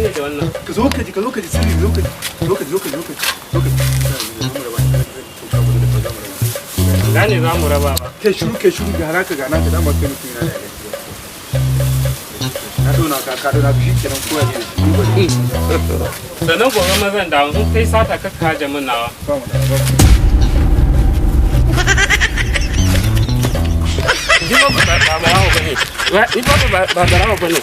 Menene da wannan? Ka zo ka ji, ka zo ka ji sirri, zo ka ji, zo ka ji, zo ka ji, zo ka ji, zo ka ji. Gane za mu raba ba. Kai shiru, kai shiru, ga naka, ga naka, dama kai mutum yana da gaskiya. Na dona ka, ka dona shi kenan, ko ya ne shi ba ne. Sannan gobe ma zan dawo, in kai sata ka kaje min nawa. Ba mu da ba. Ni ba ba barawo bane. Ni ba ba barawo bane.